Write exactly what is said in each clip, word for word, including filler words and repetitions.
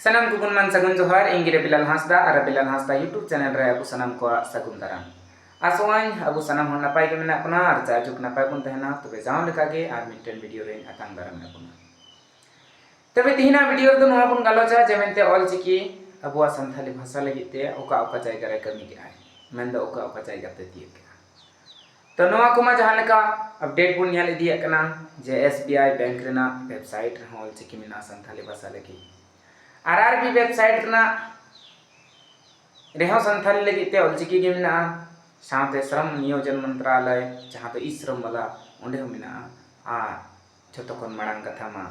ᱥᱟᱱᱟᱢ ᱠᱚᱵᱚᱱ ᱢᱟᱱ ᱥᱟᱹᱜᱩᱱ ᱡᱚᱦᱟᱨ᱾ ᱤᱧ ᱜᱮ ᱨᱟᱵᱤᱞᱟᱞ ᱦᱟᱸᱥᱫᱟ ᱟᱨ ᱨᱟᱵᱤᱞᱟᱞ ᱦᱟᱸᱥᱫᱟ YouTube channel ᱨᱮ ᱟᱵᱚ ᱥᱟᱱᱟᱢ ᱠᱚᱣᱟᱜ ᱥᱟᱹᱜᱩᱱ ᱫᱟᱨᱟᱢ᱾ ᱟᱥᱚᱜ ᱟᱹᱧ ᱟᱵᱚ ᱥᱟᱱᱟᱢ ᱦᱚᱲ ᱱᱟᱯᱟᱭ ᱜᱮ ᱢᱮᱱᱟᱜ ᱵᱚᱱᱟ ᱟᱨ ᱡᱟᱭᱡᱩᱜᱽ ᱱᱟᱯᱟᱭ ᱵᱚᱱ ᱛᱟᱦᱮᱱᱟ᱾ ᱛᱚᱵᱮ ᱡᱟᱣ ᱞᱮᱠᱟ ᱜᱮ ᱟᱨ ᱢᱤᱫᱴᱮᱱ video ᱨᱮᱧ ᱟᱛᱟᱝ ᱫᱟᱨᱟᱢ ᱮᱫ ᱵᱚᱱᱟ᱾ ᱛᱚᱵᱮ ᱛᱮᱦᱮᱧᱟᱜ video ᱨᱮᱫᱚ ᱱᱚᱣᱟ ᱵᱚᱱ ᱜᱟᱞᱚᱪᱟ ᱡᱮ ᱢᱮᱱᱛᱮ ᱚᱞᱪᱤᱠᱤ ᱟᱵᱚᱣᱟᱜ ᱥᱟᱱᱛᱷᱟᱞᱤ ᱵᱷᱟᱥᱟ ᱞᱟᱹᱜᱤᱫ ᱛᱮ ᱚᱠᱟ ᱚᱠᱟ ᱡᱟᱭᱜᱟ ᱨᱮ ᱠᱟᱹᱢᱤ ᱠᱮᱜᱼᱟᱭ, ᱢᱮᱱᱫᱚ ᱚᱠᱟ ᱚᱠᱟ ᱡᱟᱭᱜᱟ ᱛᱮ ᱛᱤᱭᱳᱜ ᱠᱮᱜᱼᱟ᱾ ᱛᱚ ᱱᱚᱣᱟ ᱠᱚᱢᱟ ᱡᱟᱦᱟᱸ ᱞᱮᱠᱟ update ᱵᱚᱱ ᱧᱮᱞ ᱤᱫᱤᱭᱮᱫ ᱠᱟᱱᱟ ᱡᱮ S B I bank ᱨᱮᱱᱟᱜ website ᱨᱮᱦᱚᱸ ᱚᱞᱪᱤᱠᱤ ᱢᱮᱱᱟᱜᱼᱟ ᱥᱟᱱᱛᱷᱟᱞᱤ ᱵᱷᱟᱥᱟ ᱞᱟᱹᱜᱤᱫ᱾ R R B website ᱨᱮᱱᱟᱜ ᱨᱮᱦᱚᱸ ᱥᱟᱱᱛᱷᱟᱞᱤ ᱞᱟᱹᱜᱤᱫ ᱛᱮ ᱚᱞᱪᱤᱠᱤ ᱜᱮ ᱢᱮᱱᱟᱜᱼᱟ᱾ ᱥᱟᱶᱛᱮ ᱥᱨᱚᱢ ᱱᱤᱭᱳᱡᱚᱱ ᱢᱚᱱᱛᱨᱟᱞᱚᱭ, ᱡᱟᱦᱟᱸ ᱫᱚ ᱤ ᱥᱨᱚᱢ ᱵᱟᱞᱟ, ᱚᱸᱰᱮ ᱦᱚᱸ ᱢᱮᱱᱟᱜᱼᱟ᱾ ᱟᱨ ᱡᱷᱚᱛᱚ ᱠᱷᱚᱱ ᱢᱟᱲᱟᱝ ᱠᱟᱛᱷᱟ ᱢᱟ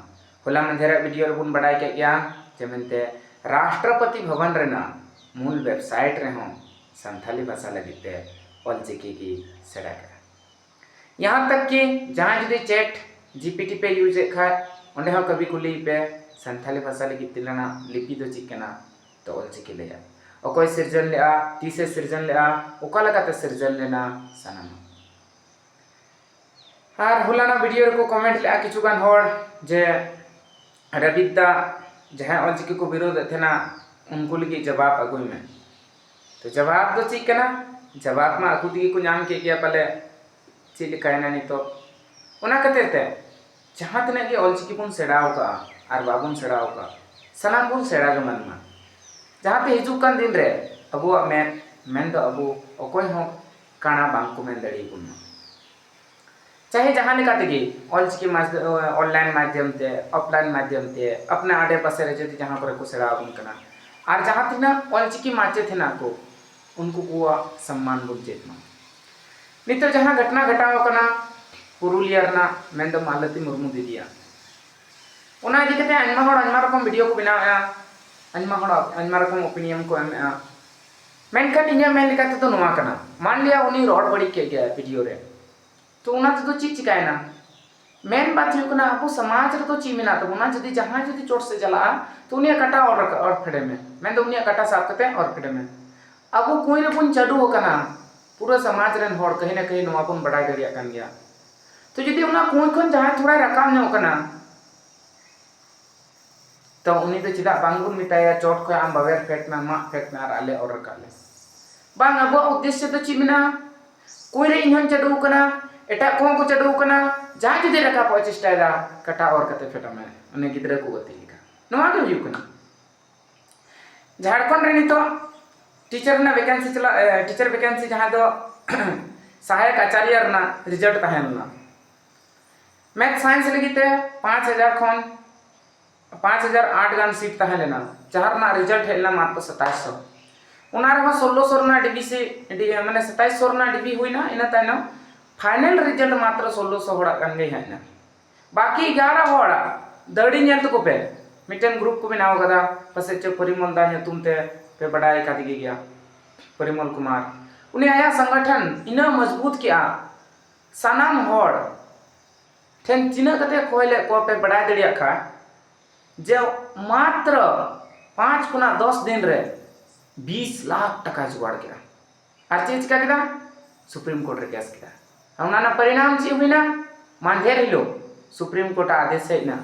ᱦᱚᱞᱟ ᱢᱟᱫᱷᱮᱨᱟᱜ video ᱨᱮᱵᱚᱱ ᱵᱟᱰᱟᱭ ᱠᱮᱫ ᱜᱮᱭᱟ ᱡᱮ ᱢᱮᱱᱛᱮ ᱨᱟᱥᱴᱨᱚᱯᱚᱛᱤ ᱵᱷᱚᱵᱚᱱ ᱨᱮᱱᱟᱜ ᱢᱩᱞ website ᱨᱮᱦᱚᱸ ᱥᱟᱱᱛᱷᱟᱞᱤ ᱵᱷᱟᱥᱟ ᱞᱟᱹᱜᱤᱫ ᱛᱮ ᱚᱞᱪᱤᱠᱤ ᱜᱮ ᱥᱮᱬᱟ ᱠᱟᱜᱼᱟ᱾ ᱭᱟᱦᱟᱸ ᱛᱟᱠ ᱠᱤ ᱡᱟᱦᱟᱸᱭ ᱡᱩᱫᱤ chat G P T ᱯᱮ use ᱮᱫ ᱠᱷᱟᱡ, ᱚᱸᱰᱮ ᱦᱚᱸ ᱠᱟᱹᱵᱷᱤ ᱠᱩᱞᱤᱭ ᱯᱮ, ᱥᱟᱱᱛᱷᱟᱞᱤ ᱵᱷᱟᱥᱟ ᱞᱟᱹᱜᱤᱫ ᱛᱤᱞᱟᱹᱱᱟᱜ ᱞᱤᱯᱤ ᱫᱚ ᱪᱮᱫ ᱠᱟᱱᱟ? ᱛᱚ ᱚᱞᱪᱤᱠᱤ ᱞᱟᱹᱭᱟ᱾ ᱚᱠᱚᱭ ᱥᱤᱨᱡᱚᱱ ᱞᱮᱜᱼᱟ, ᱛᱤᱥᱮ ᱥᱤᱨᱡᱚᱱ ᱞᱮᱜᱼᱟ, ᱚᱠᱟ ᱞᱮᱠᱟᱛᱮ ᱥᱤᱨᱡᱚᱱ ᱞᱮᱱᱟ, ᱥᱟᱱᱟᱢᱟᱜ᱾ ᱟᱨ ᱦᱚᱞᱟᱱᱟᱜ video ᱨᱮᱠᱚ comment ᱞᱮᱜᱼᱟ ᱠᱤᱪᱷᱩ ᱜᱟᱱ ᱦᱚᱲ ᱡᱮ, "ᱨᱟᱵᱤᱫ ᱫᱟ, ᱡᱟᱦᱟᱸᱭ ᱚᱞᱪᱤᱠᱤ ᱠᱚ ᱵᱤᱨᱳᱫ ᱮᱫ ᱛᱟᱦᱮᱱᱟ, ᱩᱱᱠᱩ ᱞᱟᱹᱜᱤᱫ ᱡᱚᱵᱟᱵ ᱟᱹᱜᱩᱭ ᱢᱮ᱾" ᱛᱚ ᱡᱚᱵᱟᱵ ᱫᱚ ᱪᱮᱫ ᱠᱟᱱᱟ? ᱡᱚᱵᱟᱵ ᱢᱟ ᱟᱠᱚ ᱛᱮᱜᱮ ᱠᱚ ᱧᱟᱢ ᱠᱮᱫ ᱜᱮᱭᱟ ᱯᱟᱞᱮ᱾ ᱪᱮᱫ ᱞᱮᱠᱟᱭᱮᱱᱟ ᱱᱤᱛᱚᱜ? ᱚᱱᱟ ᱠᱷᱟᱹᱛᱤᱨ ᱛᱮ ᱡᱟᱦᱟᱸ ᱛᱤᱱᱟᱹᱜ ᱜᱮ ᱚᱞᱪᱤᱠᱤ ᱵᱚᱱ ᱥᱮᱬᱟᱣ ᱠᱟᱜᱼᱟ ᱟᱨ ᱵᱟᱵᱚᱱ ᱥᱮᱬᱟᱣ ᱠᱟᱜᱼᱟ, ᱥᱟᱱᱟᱢ ᱵᱚᱱ ᱥᱮᱬᱟ ᱡᱚᱝᱟᱱ ᱢᱟ᱾ ᱡᱟᱦᱟᱸ ᱛᱮ ᱦᱤᱡᱩᱜ ᱠᱟᱱ ᱫᱤᱱ ᱨᱮ ᱟᱵᱚᱣᱟᱜ ᱢᱮᱫ, ᱢᱮᱱᱫᱚ ᱟᱵᱚ ᱚᱠᱚᱭ ᱦᱚᱸ ᱠᱟᱬᱟ ᱵᱟᱝ ᱠᱚ ᱢᱮᱱ ᱫᱟᱲᱮᱭᱟᱵᱚᱱ ᱢᱟ᱾ ᱪᱟᱦᱮ ᱡᱟᱦᱟᱸ ᱞᱮᱠᱟ ᱛᱮᱜᱮ ᱚᱞᱪᱤᱠᱤ ᱢᱟᱫᱽ-, online ᱢᱟᱫᱽᱫᱷᱚᱢ ᱛᱮ, offline ᱢᱟᱫᱽᱫᱷᱚᱢ ᱛᱮ, ᱟᱯᱱᱟ ᱟᱰᱮ ᱯᱟᱥᱮ ᱨᱮ ᱡᱩᱫᱤ ᱡᱟᱦᱟᱸ ᱠᱚᱨᱮ ᱠᱚ ᱥᱮᱬᱟ ᱟᱵᱚᱱ ᱠᱟᱱᱟ, ᱟᱨ ᱡᱟᱦᱟᱸ ᱛᱤᱱᱟᱹᱜ ᱚᱞᱪᱤᱠᱤ ᱢᱟᱪᱮᱫ ᱦᱮᱱᱟᱜ ᱠᱚ, ᱩᱱᱠᱩ ᱠᱚᱣᱟᱜ ᱥᱚᱢᱢᱟᱱ ᱵᱚᱱ ᱪᱮᱫ ᱢᱟ᱾ ᱱᱤᱛᱚᱜ ᱡᱟᱦᱟᱸ ᱜᱷᱚᱴᱱᱟ ᱜᱷᱚᱴᱟᱣ ᱟᱠᱟᱱᱟ ᱯᱩᱨᱩᱞᱤᱭᱟ ᱨᱮᱱᱟᱜ, ᱢᱮᱱᱫᱚ ᱢᱟᱞᱚᱛᱤ ᱢᱩᱨᱢᱩ ᱫᱤᱫᱤᱭᱟᱜ, ᱚᱱᱟ ᱤᱫᱤ ᱠᱟᱛᱮ ᱟᱭᱢᱟ ᱦᱚᱲ ᱟᱭᱢᱟ ᱨᱚᱠᱚᱢ video ᱠᱚ ᱵᱮᱱᱟᱣᱮᱫᱼᱟ, ᱟᱭᱢᱟ ᱦᱚᱲ ᱟᱭᱢᱟ ᱨᱚᱠᱚᱢ opinion ᱠᱚ ᱮᱢᱮᱫᱼᱟ᱾ ᱢᱮᱱᱠᱷᱟᱱ ᱤᱧᱟᱹᱜ ᱢᱮᱱ ᱞᱮᱠᱟ ᱛᱮᱫᱚ ᱱᱚᱣᱟ ᱠᱟᱱᱟ, ᱢᱟᱱ ᱞᱤᱭᱟ ᱩᱱᱤ ᱨᱚᱲ ᱵᱟᱹᱲᱤᱡ ᱠᱮᱫ ᱜᱮᱭᱟ video ᱨᱮ, ᱛᱚ ᱚᱱᱟ ᱛᱮᱫᱚ ᱪᱮᱫ ᱪᱤᱠᱟᱭᱮᱱᱟ? ᱢᱮᱱ ᱵᱟᱛ ᱦᱩᱭᱩᱜ ᱠᱟᱱᱟ, ᱟᱵᱚ ᱥᱚᱢᱟᱡᱽ ᱨᱮᱫᱚ ᱪᱮᱫ ᱢᱮᱱᱟᱜ ᱛᱟᱵᱚᱱᱟ, ᱡᱩᱫᱤ ᱡᱟᱦᱟᱸᱭ ᱡᱩᱫᱤ ᱪᱚᱴ ᱥᱮᱫ ᱪᱟᱞᱟᱜᱼᱟ, ᱛᱚ ᱩᱱᱤᱭᱟᱜ ᱠᱟᱴᱟ ᱚᱨ ᱨᱟᱠᱟᱵ, ᱚᱨ ᱯᱷᱮᱰᱮ ᱢᱮ, ᱢᱮᱱᱫᱚ ᱩᱱᱤᱭᱟᱜ ᱠᱟᱴᱟ ᱥᱟᱵ ᱠᱟᱛᱮ ᱚᱨ ᱯᱷᱮᱰᱮ ᱢᱮ᱾ ᱟᱵᱚ ᱠᱩᱸᱭ ᱨᱮᱵᱚᱱ ᱪᱟᱰᱚ ᱟᱠᱟᱱᱟ, ᱯᱩᱨᱟᱹ ᱥᱚᱢᱟᱡᱽ ᱨᱮᱱ ᱦᱚᱲ ᱠᱟᱹᱦᱤ ᱱᱟ ᱠᱟᱹᱦᱤ ᱱᱚᱣᱟ ᱵᱚᱱ ᱵᱟᱰᱟᱭ ᱫᱟᱲᱮᱭᱟᱜ ᱠᱟᱱ ᱜᱮᱭᱟ᱾ ᱛᱚ ᱡᱩᱫᱤ ᱚᱱᱟ ᱠᱩᱸᱭ ᱠᱷᱚᱱ ᱡᱟᱦᱟᱸᱭ ᱛᱷᱚᱲᱟᱭ ᱨᱟᱠᱟᱵ ᱧᱚᱜ ᱠᱟᱱᱟ, ᱛᱚ ᱩᱱᱤ ᱫᱚ ᱪᱮᱫᱟᱜ ᱵᱟᱝᱵᱚᱱ ᱢᱮᱛᱟᱭᱟ, ᱪᱚᱴ ᱠᱷᱚᱱ ᱟᱢ ᱵᱟᱵᱮᱨ ᱯᱷᱮᱰ ᱢᱮ, ᱢᱟᱜ ᱯᱷᱮᱰ ᱢᱮ ᱟᱨ ᱟᱞᱮ ᱚᱨ ᱨᱟᱠᱟᱵ ᱞᱮ? ᱵᱟᱝ, ᱟᱵᱚᱣᱟᱜ ᱩᱫᱽᱫᱮᱥᱥᱚ ᱫᱚ ᱪᱮᱫ ᱢᱮᱱᱟᱜᱼᱟ? ᱠᱩᱸᱧ ᱨᱮ ᱤᱧ ᱦᱚᱸᱧ ᱪᱟᱰᱚ ᱟᱠᱟᱱᱟ, ᱮᱴᱟᱜ ᱠᱚᱦᱚᱸ ᱠᱚ ᱪᱟᱰᱚ ᱟᱠᱟᱱᱟ, ᱡᱟᱦᱟᱸᱭ ᱡᱩᱫᱤ ᱨᱟᱠᱟᱵᱚᱜ ᱮ ᱪᱮᱥᱴᱟᱭᱮᱫᱟ, ᱠᱟᱴᱟ ᱚᱨ ᱠᱟᱛᱮ ᱯᱷᱮᱰᱚᱜ ᱢᱮ, ᱩᱱᱤ ᱜᱤᱫᱽᱨᱟᱹ ᱠᱚ ᱜᱟᱛᱮ ᱞᱮᱠᱟ᱾ ᱱᱚᱣᱟ ᱜᱮ ᱦᱩᱭᱩᱜ ᱠᱟᱱᱟ᱾ ᱡᱷᱟᱲᱠᱷᱚᱸᱰ ᱨᱮ ᱱᱤᱛᱚᱜ ᱴᱤᱪᱟᱨ ᱨᱮᱱᱟᱜ ᱵᱷᱮᱠᱮᱱᱥᱤ ᱪᱟᱞᱟᱜ, ᱮ, ᱴᱤᱪᱟᱨ ᱵᱷᱮᱠᱮᱱᱥᱤ ᱡᱟᱦᱟᱸ ᱫᱚ ᱥᱟᱦᱟᱭᱚᱠ ᱟᱪᱟᱨᱭᱟ ᱨᱮᱱᱟᱜ ᱨᱤᱡᱟᱞᱴ ᱛᱟᱦᱮᱸ ᱞᱮᱱᱟ᱾ ᱢᱮᱛᱷ ᱥᱟᱭᱮᱱᱥ ᱞᱟᱹᱜᱤᱫ ᱛᱮ ᱯᱟᱸᱪ ᱦᱟᱡᱟᱨ ᱠᱷᱚᱱ ᱯᱟᱸᱪ ᱦᱟᱡᱟᱨ ᱟᱴ ᱜᱟᱱ ᱥᱤᱴ ᱛᱟᱦᱮᱸ ᱞᱮᱱᱟ, ᱡᱟᱦᱟᱸ ᱨᱮᱱᱟᱜ ᱨᱤᱡᱟᱞᱴ ᱦᱮᱡ ᱞᱮᱱᱟ ᱢᱟᱛᱨᱚ ᱥᱟᱛᱟᱭᱤᱥ ᱥᱚ᱾ ᱚᱱᱟ ᱨᱮᱦᱚᱸ ᱥᱳᱞᱞᱳ ᱥᱚ ᱨᱮᱱᱟᱜ ᱰᱤᱵᱤ ᱥᱤ, ᱰᱤ-, ᱢᱟᱱᱮ ᱥᱟᱛᱟᱭᱤᱥ ᱥᱚ ᱨᱮᱱᱟᱜ ᱰᱤᱵᱤ ᱦᱩᱭᱱᱟ, ᱤᱱᱟᱹ ᱛᱟᱭᱱᱚᱢ ᱯᱷᱟᱭᱱᱮᱞ ᱨᱤᱡᱟᱞᱴ ᱢᱟᱛᱨᱚ ᱥᱳᱞᱞᱳ ᱥᱚ ᱦᱚᱲᱟᱜ ᱜᱟᱱ ᱜᱮ ᱦᱮᱡ ᱮᱱᱟ᱾ ᱵᱟᱹᱠᱤ ᱮᱜᱟᱨᱚ ᱦᱚᱲᱟᱜ ᱫᱟᱲᱮ ᱧᱮᱞ ᱛᱟᱠᱚ ᱯᱮ᱾ ᱢᱤᱫᱴᱮᱱ ᱜᱨᱩᱯ ᱠᱚ ᱵᱮᱱᱟᱣ ᱠᱟᱫᱟ, ᱯᱟᱥᱮᱡ ᱪᱚ ᱯᱚᱨᱤᱢᱚᱞ ᱫᱟ ᱧᱩᱛᱩᱢ ᱛᱮ ᱯᱮ ᱵᱟᱰᱟᱭ ᱠᱟᱫᱮ ᱜᱮᱭᱟ, ᱯᱚᱨᱤᱢᱚᱞ ᱠᱩᱢᱟᱨ᱾ ᱩᱱᱤ ᱟᱭᱟᱜ ᱥᱚᱝᱜᱚᱴᱷᱚᱱ ᱤᱱᱟᱹ ᱢᱚᱡᱽᱵᱩᱛ ᱠᱮᱜᱼᱟ, ᱥᱟᱱᱟᱢ ᱦᱚᱲ ᱴᱷᱮᱱ ᱛᱤᱱᱟᱹᱜ ᱠᱟᱛᱮ ᱠᱷᱚᱭ ᱞᱮᱫ ᱠᱚᱣᱟ ᱯᱮ ᱵᱟᱰᱟᱭ ᱫᱟᱲᱮᱭᱟᱜ ᱠᱷᱟᱱ, ᱡᱮ ᱢᱟᱛᱨᱚ ᱯᱟᱸᱪ ᱠᱷᱚᱱᱟᱜ ᱫᱚᱥ ᱫᱤᱱ ᱨᱮ ᱵᱤᱥ ᱞᱟᱠᱷ ᱴᱟᱠᱟ ᱡᱚᱜᱟᱲ ᱠᱮᱫᱟ᱾ ᱟᱨ ᱪᱮᱫ ᱪᱤᱠᱟ ᱠᱮᱫᱟ? ᱥᱩᱯᱨᱤᱢ ᱠᱳᱨᱴ ᱨᱮ ᱠᱮᱥ ᱠᱮᱫᱟ᱾ ᱟᱨ ᱚᱱᱟ ᱨᱮᱱᱟᱜ ᱯᱚᱨᱤᱱᱟᱢ ᱪᱮᱫ ᱦᱩᱭᱱᱟ? ᱢᱟᱱᱫᱷᱮᱨ ᱦᱤᱞᱳᱜ ᱥᱩᱯᱨᱤᱢ ᱠᱳᱨᱴ ᱟᱜ ᱟᱫᱮᱥ ᱦᱮᱡ ᱮᱱᱟ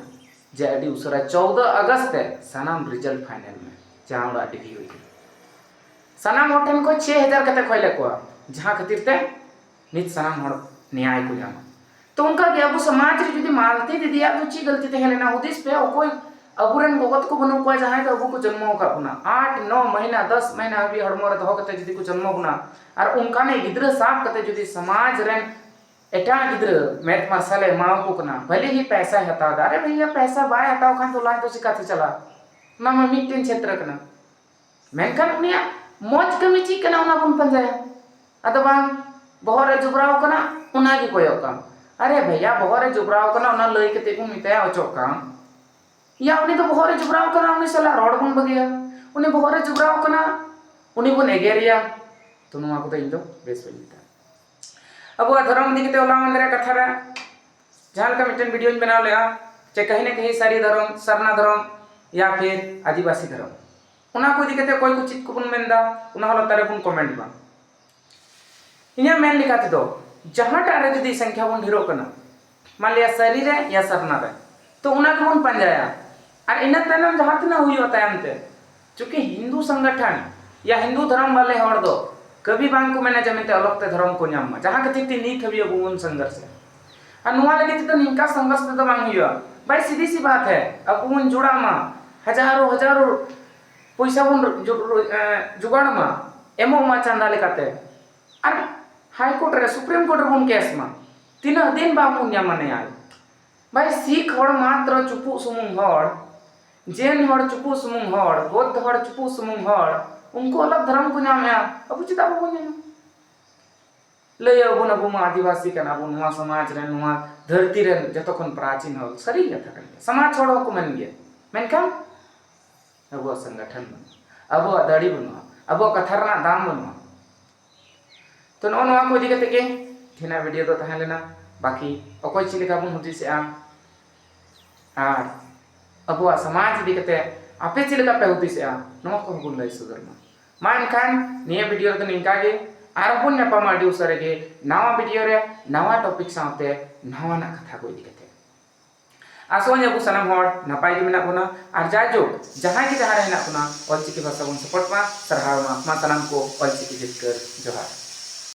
ᱡᱮ ᱟᱹᱰᱤ ᱩᱥᱟᱹᱨᱟ ᱪᱳᱫᱫᱚ ᱟᱜᱚᱥᱴ ᱛᱮ ᱥᱟᱱᱟᱢ ᱨᱤᱡᱟᱞᱴ ᱯᱷᱟᱭᱱᱮᱞ ᱢᱮ, ᱡᱟᱦᱟᱸ ᱚᱲᱟᱜ ᱰᱤᱜᱽᱨᱤ ᱦᱩᱭ ᱠᱟᱱᱟ᱾ ᱥᱟᱱᱟᱢ ᱦᱚᱲ ᱴᱷᱮᱱ ᱠᱷᱚᱱ ᱪᱷᱚᱭ ᱦᱟᱡᱟᱨ ᱠᱟᱛᱮ ᱠᱷᱚᱭ ᱞᱮᱫ ᱠᱚᱣᱟ, ᱡᱟᱦᱟᱸ ᱠᱷᱟᱹᱛᱤᱨ ᱛᱮ ᱱᱤᱛ ᱥᱟᱱᱟᱢ ᱦᱚᱲ ᱱᱮᱭᱟᱭ ᱠᱚ ᱧᱟᱢᱟ᱾ ᱛᱚ ᱚᱱᱠᱟ ᱜᱮ ᱟᱵᱚ ᱥᱚᱢᱟᱡᱽ ᱨᱮ ᱡᱩᱫᱤ ᱢᱟᱞᱛᱤ ᱫᱤᱫᱤᱭᱟᱜ ᱫᱚ ᱪᱮᱫ ᱜᱟᱹᱞᱛᱤ ᱛᱟᱦᱮᱸ ᱞᱮᱱᱟ? ᱦᱩᱫᱤᱥ ᱯᱮ, ᱚᱠᱚᱭ ᱟᱵᱚᱨᱮᱱ ᱜᱚᱜᱚ ᱛᱟᱠᱚ ᱵᱟᱹᱱᱩᱜ ᱠᱚᱣᱟ ᱡᱟᱦᱟᱸᱭ ᱫᱚ ᱟᱵᱚ ᱠᱚ ᱡᱚᱱᱢᱚ ᱟᱠᱟᱫ ᱵᱚᱱᱟ, ᱟᱴ ᱱᱚ ᱢᱟᱹᱦᱤᱱᱟ ᱫᱚᱥ ᱢᱟᱹᱦᱤᱱᱟ ᱦᱟᱹᱵᱤᱡ ᱦᱚᱲᱢᱚ ᱨᱮ ᱫᱚᱦᱚ ᱠᱟᱛᱮ ᱡᱩᱫᱤ ᱠᱚ ᱡᱚᱱᱢᱚ ᱵᱚᱱᱟ, ᱟᱨ ᱚᱱᱠᱟᱱᱤᱡ ᱜᱤᱫᱽᱨᱟᱹ ᱥᱟᱵ ᱠᱟᱛᱮ ᱡᱩᱫᱤ ᱥᱚᱢᱟᱡᱽ ᱨᱮᱱ ᱮᱴᱟᱜ ᱜᱤᱫᱽᱨᱟᱹ ᱢᱮᱫ ᱢᱟᱨᱥᱟᱞᱮ ᱮᱢᱟᱣᱟᱠᱚ ᱠᱟᱱᱟ, ᱵᱷᱟᱞᱮ ᱦᱤ ᱯᱟᱭᱥᱟᱭ ᱦᱟᱛᱟᱣ ᱮᱫᱟ᱾ ᱟᱨᱮ ᱵᱷᱟᱭᱭᱟ, ᱯᱟᱭᱥᱟ ᱵᱟᱭ ᱦᱟᱛᱟᱣ ᱠᱷᱟᱱ ᱫᱚ ᱞᱟᱡ ᱫᱚ ᱪᱤᱠᱟᱹᱛᱮ ᱪᱟᱞᱟᱜᱼᱟ? ᱚᱱᱟ ᱢᱟ ᱢᱤᱫᱴᱮᱱ ᱪᱷᱮᱛᱨᱚ ᱠᱟᱱᱟ᱾ ᱢᱮᱱᱠᱷᱟᱱ ᱩᱱᱤᱭᱟᱜ ᱢᱚᱡᱽ ᱠᱟᱹᱢᱤ ᱪᱮᱫ ᱠᱟᱱᱟ, ᱚᱱᱟ ᱵᱚᱱ ᱯᱟᱸᱡᱟᱭᱟ᱾ ᱟᱫᱚ ᱵᱟᱝ, ᱵᱚᱦᱚᱜ ᱨᱮ ᱡᱚᱵᱽᱨᱟᱣ ᱠᱟᱱᱟ, ᱚᱱᱟ ᱜᱮ ᱠᱚᱭᱚᱜ ᱠᱟᱢ᱾ ᱟᱨᱮ ᱵᱷᱟᱭᱭᱟ, ᱵᱚᱦᱚᱜ ᱨᱮ ᱡᱚᱵᱽᱨᱟᱣ ᱠᱟᱱᱟ, ᱚᱱᱟ ᱞᱟᱹᱭ ᱠᱟᱛᱮ ᱵᱚᱱ ᱢᱮᱛᱟᱭᱟ ᱚᱪᱚᱜ ᱠᱟᱢ᱾ ᱭᱟ, ᱩᱱᱤ ᱫᱚ ᱵᱚᱦᱚᱜ ᱨᱮ ᱡᱚᱵᱽᱨᱟᱣ ᱠᱟᱱᱟ, ᱩᱱᱤ ᱥᱟᱞᱟᱜ ᱨᱚᱲ ᱵᱚᱱ ᱵᱟᱹᱜᱤᱭᱟ᱾ ᱩᱱᱤ ᱵᱚᱦᱚᱜ ᱨᱮ ᱡᱚᱵᱽᱨᱟᱣ ᱠᱟᱱᱟ, ᱩᱱᱤ ᱵᱚᱱ ᱮᱜᱮᱨᱮᱭᱟ᱾ ᱛᱚ ᱱᱚᱣᱟ ᱠᱚᱫᱚ ᱤᱧ ᱫᱚ ᱵᱮᱥ ᱵᱟᱹᱧ ᱢᱮᱛᱟᱜᱼᱟ᱾ ᱟᱵᱚᱣᱟᱜ ᱫᱷᱚᱨᱚᱢ ᱤᱫᱤ ᱠᱟᱛᱮ ᱦᱚᱞᱟ ᱢᱟᱦᱫᱮᱨᱟᱜ ᱠᱟᱛᱷᱟ ᱨᱮ ᱡᱟᱦᱟᱸ ᱞᱮᱠᱟ ᱢᱤᱫᱴᱮᱱ ᱵᱷᱤᱰᱤᱭᱳᱧ ᱵᱮᱱᱟᱣ ᱞᱮᱜᱼᱟ ᱡᱮ ᱠᱟᱹᱦᱤ ᱱᱟ ᱠᱟᱹᱦᱤ ᱥᱟᱹᱨᱤ ᱫᱷᱚᱨᱚᱢ, ᱥᱟᱨᱱᱟ ᱫᱷᱚᱨᱚᱢ ᱭᱟ ᱯᱷᱤᱨ ᱟᱹᱫᱤᱵᱟᱹᱥᱤ ᱫᱷᱚᱨᱚᱢ, ᱚᱱᱟ ᱠᱚ ᱤᱫᱤ ᱠᱟᱛᱮ ᱚᱠᱚᱭ ᱠᱚ ᱪᱮᱫ ᱠᱚᱵᱚᱱ ᱢᱮᱱᱫᱟ, ᱚᱱᱟ ᱦᱚᱸ ᱞᱟᱛᱟᱨ ᱨᱮᱵᱚᱱ ᱠᱚᱢᱮᱱᱴ ᱢᱟ᱾ ᱤᱧᱟᱹᱜ ᱢᱮᱱ ᱞᱮᱠᱟ ᱛᱮᱫᱚ ᱡᱟᱦᱟᱸᱴᱟᱜ ᱨᱮ ᱡᱩᱫᱤ ᱥᱚᱝᱠᱷᱟ ᱵᱚᱱ ᱰᱷᱮᱨᱚᱜ ᱠᱟᱱᱟ, ᱢᱟᱱ ᱞᱤᱭᱟ ᱥᱟᱹᱨᱤ ᱨᱮ ᱭᱟ ᱥᱟᱨᱱᱟ ᱨᱮ, ᱛᱚ ᱚᱱᱟ ᱜᱮᱵᱚᱱ ᱯᱟᱸᱡᱟᱭᱟ᱾ ᱟᱨ ᱤᱱᱟᱹ ᱛᱟᱭᱱᱚᱢ ᱡᱟᱦᱟᱸ ᱛᱤᱱᱟᱹᱜ ᱦᱩᱭᱩᱜᱼᱟ ᱛᱟᱭᱚᱢ ᱛᱮ, ᱪᱩᱸᱠᱤ ᱦᱤᱱᱫᱩ ᱥᱚᱝᱜᱚᱴᱷᱚᱱ ᱭᱟ ᱦᱤᱱᱫᱩ ᱫᱷᱚᱨᱚᱢ ᱵᱟᱞᱮ ᱦᱚᱲ ᱫᱚ ᱠᱟᱹᱵᱷᱤ ᱵᱟᱝ ᱠᱚ ᱢᱮᱱᱟ ᱡᱮ ᱢᱮᱱᱛᱮ ᱚᱞᱚᱜ ᱛᱮ ᱫᱷᱚᱨᱚᱢ ᱠᱚ ᱧᱟᱢ ᱢᱟ, ᱡᱟᱦᱟᱸ ᱠᱷᱟᱹᱛᱤᱨ ᱛᱮ ᱱᱤᱛ ᱦᱟᱹᱵᱤᱡ ᱟᱵᱚ ᱵᱚᱱ ᱥᱚᱝᱜᱷᱚᱨᱥ ᱮᱫᱟ᱾ ᱟᱨ ᱱᱚᱣᱟ ᱞᱟᱹᱜᱤᱫ ᱛᱮᱫᱚ ᱱᱤᱝᱠᱟ ᱥᱚᱝᱜᱷᱚᱨᱥ ᱛᱮᱫᱚ ᱵᱟᱝ ᱦᱩᱭᱩᱜᱼᱟ ᱵᱷᱟᱭ, ᱥᱤᱫᱷᱤ ᱥᱤ ᱵᱟᱛ ᱦᱮ, ᱟᱵᱚ ᱵᱚᱱ ᱡᱚᱲᱟᱣ ᱢᱟ, ᱦᱟᱡᱟᱨᱚ ᱦᱟᱡᱟᱨᱚ ᱯᱚᱭᱥᱟ ᱵᱚᱱ ᱡᱚ-, ᱮ, ᱡᱚᱜᱟᱲ ᱢᱟ, ᱮᱢᱚᱜ ᱢᱟ ᱪᱟᱸᱫᱟ ᱞᱮᱠᱟᱛᱮ, ᱟᱨ ᱦᱟᱭ ᱠᱳᱨᱴ ᱨᱮ, ᱥᱩᱯᱨᱤᱢ ᱠᱳᱨᱴ ᱨᱮᱵᱚᱱ ᱠᱮᱥ ᱢᱟ, ᱛᱤᱱᱟᱹᱜ ᱫᱤᱱ ᱵᱟᱵᱚᱱ ᱧᱟᱢᱟ ᱱᱮᱭᱟᱭ? ᱵᱷᱟᱭ, ᱥᱤᱠᱷ ᱦᱚᱲ ᱢᱟᱛᱨᱚ ᱪᱩᱯᱩᱜ ᱥᱩᱢᱩᱝ ᱦᱚᱲ, ᱡᱮᱱ ᱦᱚᱲ ᱪᱩᱯᱩᱜ ᱥᱩᱢᱩᱝ ᱦᱚᱲ, ᱵᱳᱫᱽᱫᱷᱚ ᱦᱚᱲ ᱪᱩᱯᱩᱜ ᱥᱩᱢᱩᱝ ᱦᱚᱲ, ᱩᱱᱠᱩ ᱟᱞᱟᱜᱽ ᱫᱷᱚᱨᱚᱢ ᱠᱚ ᱧᱟᱢᱮᱜᱼᱟ, ᱟᱵᱚ ᱪᱮᱫᱟᱜ ᱵᱟᱵᱚᱱ ᱧᱟᱢᱟ? ᱞᱟᱹᱭ ᱟᱵᱚᱱ, ᱟᱵᱚ ᱢᱟ ᱟᱹᱫᱤᱵᱟᱹᱥᱤ ᱠᱟᱱᱟ ᱵᱚᱱ, ᱱᱚᱣᱟ ᱥᱚᱢᱟᱡᱽ ᱨᱮᱱ, ᱱᱚᱣᱟ ᱫᱷᱟᱹᱨᱛᱤ ᱨᱮᱱ ᱡᱚᱛᱚ ᱠᱷᱚᱱ ᱯᱨᱟᱪᱤᱱ ᱦᱚᱲ, ᱥᱟᱹᱨᱤ ᱠᱟᱛᱷᱟ ᱠᱟᱱ ᱜᱮᱭᱟ, ᱥᱚᱢᱟᱡᱽ ᱦᱚᱲ ᱦᱚᱸᱠᱚ ᱢᱮᱱ ᱜᱮᱭᱟ, ᱢᱮᱱᱠᱷᱟᱱ ᱟᱵᱚᱣᱟᱜ ᱥᱚᱝᱜᱚᱴᱷᱚᱱ ᱵᱟᱹᱱᱩᱜᱼᱟ, ᱟᱵᱚᱣᱟᱜ ᱫᱟᱲᱮ ᱵᱟᱹᱱᱩᱜᱼᱟ, ᱟᱵᱚᱣᱟᱜ ᱠᱟᱛᱷᱟ ᱨᱮᱱᱟᱜ ᱫᱟᱢ ᱵᱟᱹᱱᱩᱜᱼᱟ᱾ ᱛᱚ, ᱱᱚᱜᱼᱚ ᱱᱚᱣᱟ ᱠᱚ ᱤᱫᱤ ᱠᱟᱛᱮ ᱜᱮ ᱛᱮᱦᱮᱧᱟᱜ ᱵᱷᱤᱰᱤᱭᱳ ᱫᱚ ᱛᱟᱦᱮᱸ ᱞᱮᱱᱟ᱾ ᱵᱟᱹᱠᱤ ᱚᱠᱚᱭ ᱪᱮᱫ ᱞᱮᱠᱟ ᱵᱚᱱ ᱦᱩᱫᱤᱥᱮᱜᱼᱟ ᱟᱨ ᱟᱵᱚᱣᱟᱜ ᱥᱚᱢᱟᱡᱽ ᱤᱫᱤ ᱠᱟᱛᱮ ᱟᱯᱮ ᱪᱮᱫ ᱞᱮᱠᱟ ᱯᱮ ᱦᱩᱫᱤᱥᱮᱜᱼᱟ, ᱱᱚᱣᱟ ᱠᱚᱦᱚᱸ ᱵᱚᱱ ᱞᱟᱹᱭ ᱥᱚᱫᱚᱨ ᱢᱟ᱾ ᱢᱟ ᱮᱱᱠᱷᱟᱱ ᱱᱤᱭᱟᱹ ᱵᱷᱤᱰᱤᱭᱳ ᱨᱮᱫᱚ ᱱᱤᱝᱠᱟ ᱜᱮ, ᱟᱨᱦᱚᱸ ᱵᱚᱱ ᱧᱟᱯᱟᱢᱟ ᱟᱹᱰᱤ ᱩᱥᱟᱹᱨᱟ ᱜᱮ ᱱᱟᱣᱟ ᱵᱷᱤᱰᱤᱭᱳ ᱨᱮ, ᱱᱟᱣᱟ ᱴᱚᱯᱤᱠ ᱥᱟᱶᱛᱮ, ᱱᱟᱣᱟᱱᱟᱜ ᱠᱟᱛᱷᱟ ᱠᱚ ᱤᱫᱤ ᱠᱟᱛᱮ᱾ ᱟᱥᱚᱜ ᱟᱹᱧ ᱟᱵᱚ ᱥᱟᱱᱟᱢ ᱦᱚᱲ ᱱᱟᱯᱟᱭ ᱜᱮ ᱢᱮᱱᱟᱜ ᱵᱚᱱᱟ, ᱟᱨ ᱡᱟᱭᱡᱳᱠ ᱡᱟᱦᱟᱸᱭ ᱜᱮ ᱡᱟᱦᱟᱸ ᱨᱮ ᱦᱮᱱᱟᱜ ᱵᱚᱱᱟ, ᱚᱞᱪᱤᱠᱤ ᱵᱷᱟᱥᱟ ᱵᱚᱱ ᱥᱟᱯᱳᱨᱴ ᱢᱟ᱾ ᱥᱟᱨᱦᱟᱣ ᱢᱟ, ᱢᱟ ᱥᱟᱱᱟᱢ ᱠᱚ ᱚᱞᱪᱤᱠᱤ ᱡᱤᱛᱠᱟᱹᱨ ᱡᱚᱦᱟᱨ᱾